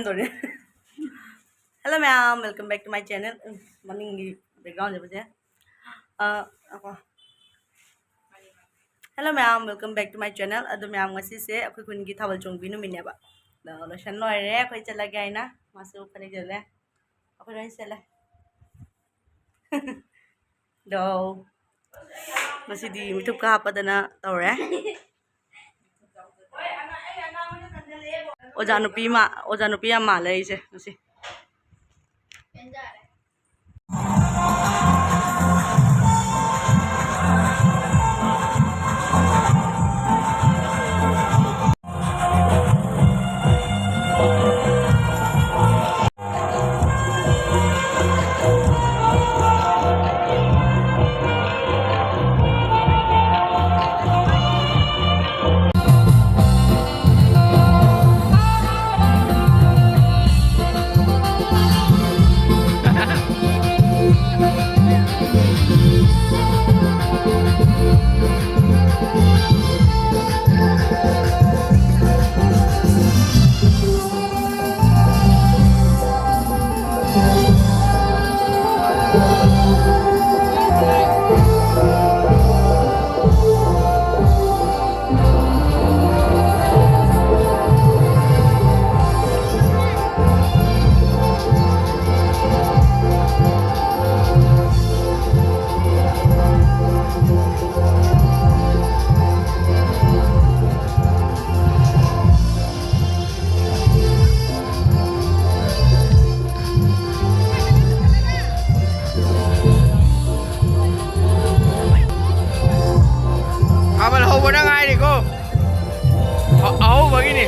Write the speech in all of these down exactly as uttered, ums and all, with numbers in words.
Hello ꯃꯌꯥꯝ, welcome back to my channel. ꯎꯝ, ꯃꯅꯤꯡꯒꯤ background ꯁꯦ ꯐꯖꯩ꯫ ꯑ, ꯑꯀꯣ꯫ Hello ꯃꯌꯥꯝ, welcome back to my channel. ꯑꯗꯣ ꯃꯌꯥꯝ, ꯉꯁꯤꯁꯦ ꯑꯩꯈꯣꯏ ꯈꯨꯟꯒꯤ ꯊꯥꯕꯜ ꯆꯣꯡꯕꯤ ꯅꯨꯃꯤꯠꯅꯦꯕ꯫ ꯑꯗꯣ ꯂꯣꯏꯁꯟ ꯂꯣꯏꯔꯦ, ꯑꯩꯈꯣꯏ ꯆꯠꯂꯒꯦ ꯍꯥꯏꯅ꯫ ꯃꯥꯁꯨ ꯐꯅꯦꯛ ꯁꯦꯠꯂꯦ, ꯑꯩꯈꯣꯏ ꯂꯣꯏ ꯁꯦꯠꯂꯦ꯫ ꯑꯗꯣ ꯉꯁꯤꯗꯤ ꯃꯤꯊꯨꯞꯀ ꯍꯥꯞꯄꯗꯅ ꯇꯧꯔꯦ꯫ ꯑꯣꯖꯥ ꯅꯨꯄꯤ ꯑꯃ, ꯑꯣꯖꯥ ꯅꯨꯄꯤ ꯌꯥꯝ ꯃꯥꯜꯂꯦ ꯑꯩꯁꯦ ꯉꯁꯤ꯫ ꯊꯥꯕꯜ ꯍꯧꯕꯗ ꯉꯥꯏꯔꯤꯀꯣ꯫ ꯑ-, ꯑꯍꯧꯕꯒꯤꯅꯤ꯫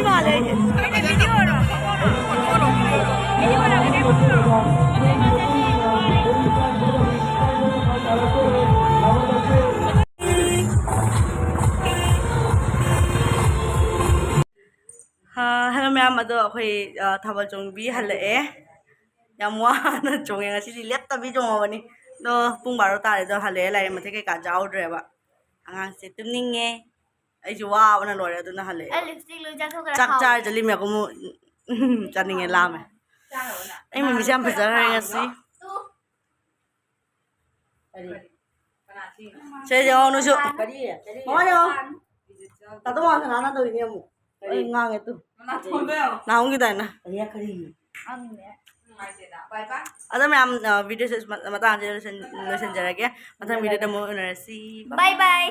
ꯃꯥꯜꯂꯦ ꯑꯩꯁꯦ꯫ ꯑꯩꯅ ꯚꯤꯗꯤꯑꯣꯔꯣ? ꯐꯣꯇꯣꯔꯣ? ꯚꯤꯗꯤꯑꯣꯔꯣ? ꯚꯤꯗꯤꯑꯣꯔꯣ? ꯍꯥ, ꯍꯦꯜꯂꯣ ꯃꯌꯥꯝ, ꯑꯗꯣ ꯑꯩꯈꯣꯏ, ꯑ, ꯊꯥꯕꯜ ꯆꯣꯡꯕꯤ ꯍꯜꯂꯛꯑꯦ꯫ ꯌꯥꯝ ꯋꯥꯅ ꯆꯣꯡꯉꯦ ꯉꯁꯤꯗꯤ, ꯂꯦꯞꯇꯕꯤ ꯆꯣꯡꯉꯕꯅꯤ꯫ ꯑꯗꯣ ꯄꯨꯡ ꯕꯥꯔꯣ ꯇꯥꯔꯦ, ꯑꯗꯣ ꯍꯜꯂꯛꯑꯦ, ꯂꯥꯏꯔꯤꯛ ꯃꯇꯦꯛ ꯀꯩꯀꯥ ꯌꯥꯎꯗ꯭ꯔꯦꯕ꯫ ꯑꯉꯥꯡꯁꯦ ꯇꯨꯝꯅꯤꯡꯉꯦ, ꯑꯩꯁꯨ ꯋꯥꯕꯅ ꯂꯣꯏꯔꯦ, ꯑꯗꯨꯅ ꯍꯜꯂꯛꯑꯦ꯫ ꯑꯩ ꯂꯤꯞꯁꯇꯤꯛ ꯂꯣꯏ ꯆꯥꯊꯣꯛꯈ꯭ꯔꯦ, ꯆꯥꯛ ꯍꯥꯎꯋꯦ꯫ ꯆꯥꯔ ꯆꯠꯂꯤ ꯃꯌꯥꯝ ꯑꯃꯨꯛ꯫ ꯎꯝ, ꯆꯥꯅꯤꯡꯉꯦ, ꯂꯥꯝꯃꯦ꯫ ꯑꯩ ꯃꯤꯃꯤꯁꯦ ꯌꯥꯝ ꯐꯖꯈ꯭ꯔꯦ ꯉꯁꯤ꯫ ꯇꯨ꯫ ꯀꯔꯤ? ꯀꯅꯥ ꯊꯤꯅꯣ? ꯁꯦ ꯌꯦꯡꯉꯣ ꯅꯣꯏꯁꯨ꯫ ꯀꯔꯤ? ꯀꯔꯤ? ꯃꯃꯥ ꯌꯦꯡꯉꯣ꯫ ꯇꯥꯇꯣ ꯃꯥ ꯀꯅꯥꯅ ꯇꯧꯔꯤꯅꯦ ꯑꯃꯨꯛ? ꯀꯔꯤ? ꯑꯩ ꯉꯥꯡꯉꯦ ꯇꯨ꯫ ꯅꯅꯥꯇꯣꯟꯗꯣ ꯌꯦꯡꯉꯣ꯫ ꯅꯍꯥꯟꯒꯤꯗꯥꯏꯅ꯫ ꯀꯔꯤ? ꯀꯔꯤ? ꯅꯨꯡꯉꯥꯏꯇꯦꯗ꯫ ꯕꯥꯏ ꯕꯥꯏ꯫ ꯑꯗꯣ ꯃꯌꯥꯝ, ꯑ, ꯚꯤꯗꯤꯑꯣꯁꯦ ꯃ-, ꯃꯇꯥꯡ ꯑꯁꯤꯗ ꯂꯣꯏꯁꯤꯟ-, ꯂꯣꯏꯁꯤꯟꯖꯔꯒꯦ꯫ ꯃꯊꯪ ꯚꯤꯗꯤꯑꯣꯗ ꯑꯃꯨꯛ ꯎꯅꯔꯁꯤ꯫ ꯕꯥꯏ ꯕꯥꯏ꯫